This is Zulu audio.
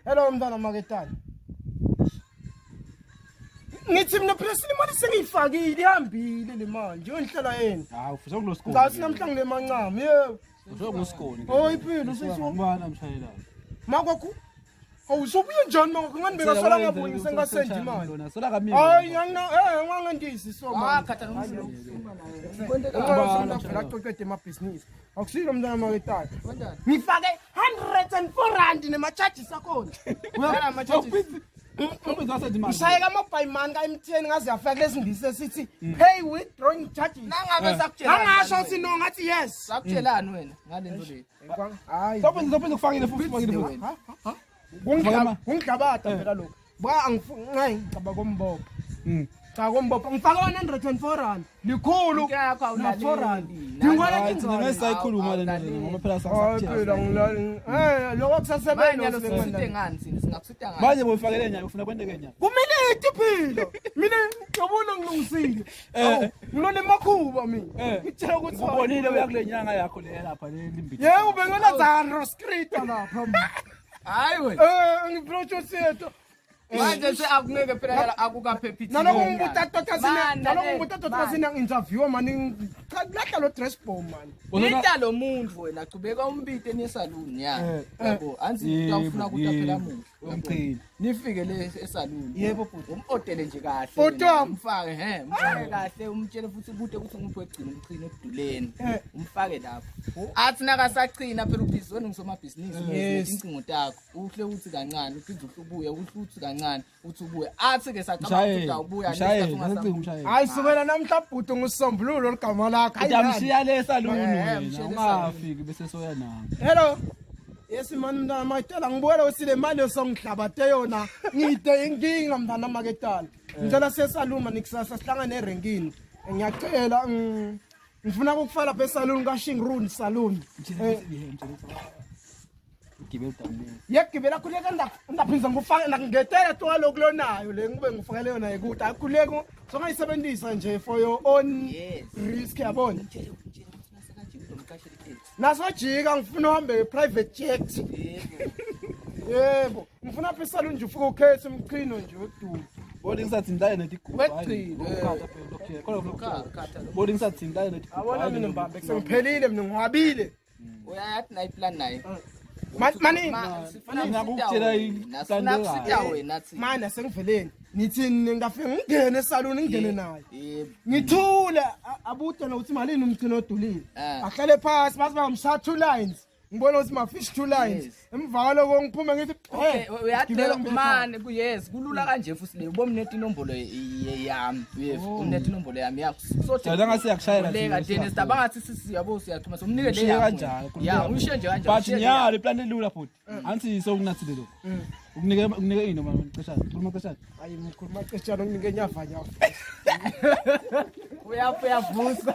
Hello mntana maketana. Ngithi mina phela imali sengiyifakile ihambile le mali nje ngihlala yena. Hawu ufisa kulosikole. Ngathi namhla ngile mancam yebo. Ufisa kulosikole. Oh impilo sesho. Ngubani amshayelayo? Makwakho Awusobuye njani makwakho ngani bekasola ngabuyi sengasendi imali. Lona sola kamimi. Hayi ngangina eh ngangendisi so Ah, manje. khatha nomzilo. Ungavela qoqede emabhizinisi. Akusilo mntana maketana. Ngifake R104 nema-charges akhona. Uyala ama-charges. Ngishayeka ama-buy money ka-MTN ngaze yafika kulesingisi esithi pay withdrawing charges. Nangabe sakutshelani. Angasho ukuthi no ngathi yes. Sakutshelani wena ngale nto le. Hayi. Sophinde sophinde kufakile futhi ufakile futhi. Kungihlabata phela lokho. Ba angifuni hayi ngicaba kombopha. Cha kombopha ngifaka 104 rand. Likhulu. Inkinga yakho Na awulaleli. 4 rand. Nani- Ngingwala Hayi thina ngeke sayikhuluma le nto lena ngoba phela Hayi sakuthela. phela ngilali. Eh lokho Manje kusasebenza. lo sikusite ngani thina singakusita ngani? Manje bowufakele nyaka ufuna kwenteke nyaka. Kumele ithi phila. Mina ngiyobona ngilungisile. Awu, Ngilona emakhuba mina. Eh. Ngitshela ukuthi Ubonile uya kule nyanga yakho le lapha le limbili. Yebo bengona zandro script lapha. Hayi wena. Eh ngiprocho sethu. Manje se akungeke phela yala akukaphephi. Naloko ngibuta tota sine naloko ngibuta tota sine interview mani lahla lo dress bomb mani. Bita lo muntu wena chubeka umbite niye salon ya. Eh, Yabo anzi uyafuna ukuthi phela muntu. Umchini. Nifike le esalon. Yebo, bhuti. Umodele nje kahle. Bhuti wami. Umfake he, umfake kahle umtshele futhi ubute ukuthi nguphi wegcina umchini ekuduleni. Eh. Umfake lapho. Athi nakasachina phela ubhizoni ngusomabhizinisi Yes. incingo takho. Uhle uthi kancane, uphinde uhle ubuye, uhle uthi kancane, uthi ubuye. Athi ke sacabanga Mshayeli. ukuthi awubuya Mshayeli, ngicinga umshayeli. Hayi sukela namhla bhuti ngusombululo ligama lakho. Hayi, Utamshiya le saluni Eh, wena mshiya le ungafiki bese soya nawe. Hello. Yes mani mntana maketala ngibukela ukuthi le mali yosongihlabate yona ngide inkinga mntana maketala. Ngicela siyesaluma nikusasa sihlangane erenkini. Ngiyacela ngifuna ukufaka lapha esaluni kaShingrun Saloon. Eh, Ugibele udamile. Yekugibela khuleka ndaphinza ngufake ndakungetela tuwa lokhu lonayo le ngikube ngifakele yona yekuthi akhuleko songayisebenzisa nje for your own Yes. risk yabona. Umtshele umtshele ukuthi nasakajika umqashele itaxi. Nasojika ngifuna uhambe private jet. Yebo. Yebo, ngifuna apha esaluni nje ufike ukhethe umchino nje wekuduma. Bodi ngisathi ngidlale netigubhu. Wekugcina. Khona Bodi ngisathi ngidlale netigubhu. Abona mina mbambe kusengiphelile mina ngiwabile. Uyayathi nayi plan naye. Mani Sifuna Ngakukutshela sifuna kusita wena thina. mani asengiveleni. Nithini ngafike ngingene esaluni ngingene naye. Yebo. Ngithule abute nokuthi malini umchino odulile. Eh. Ahlale phasi base bamshaya two lines. Ngibona ukuthi ma fish two lines. Yes. Emva kwaloko ngiphume ngithi Okay, eh uyathi gibela lelo ngibuyele mani ku yes kulula kanje futhi le ubomnethe inombolo yami. Yes, umnethe inombolo yami yakho. So Jala ngase yakushayela Leka thina, thina sidaba ngathi sisi yabo siyaxhuma somnike le Ushiye yakho. kanjalo. Ya, ushiye nje kanjalo. But ushiye le nyalo iplan elula futhi. Anti sokunathile lokho. Ukunike ukunike ini noma ceshana? Khuluma ceshana. Hayi mkhulu maceshana nginike nyava nyava. yakho. Uyavusa.